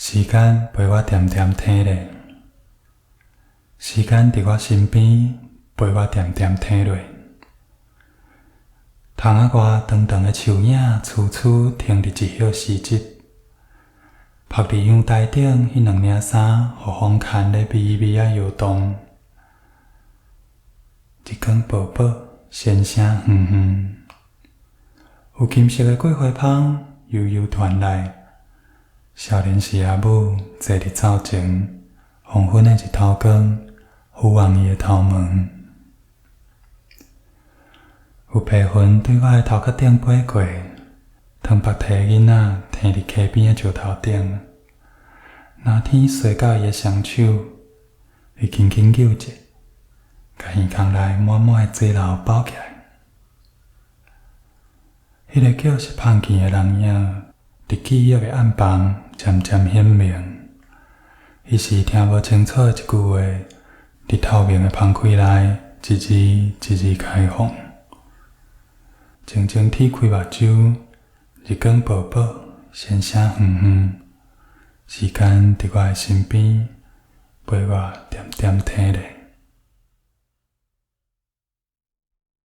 時間陪我恬恬䖙咧，時間佇我身邊陪我恬恬䖙落。窗仔外長長的樹影，趨趨停佇一葉時節，曝佇陽台頂彼兩領衫，予風牽咧微微仔搖動。日光薄薄，蟬聲遠遠，有金色的桂花香悠悠傳來。少年時阿母坐佇灶前，黃昏的日頭光，撫紅伊的頭毛。有白雲對我的頭殼頂飛過，湯腹提的囡仔䖙佇溪邊的石頭頂。藍天洗到伊的雙手，伊輕輕揪者，共耳孔內滿滿的水流包起來。彼个叫是芳見的人影，佇記憶的暗房漸漸顯明。彼時聽無清楚的一句話，佇透明的芳氣內，一字一字開放。靜靜鐵開目睭，日光薄薄，蟬聲遠遠，時間佇我的身邊，陪我恬恬䖙咧。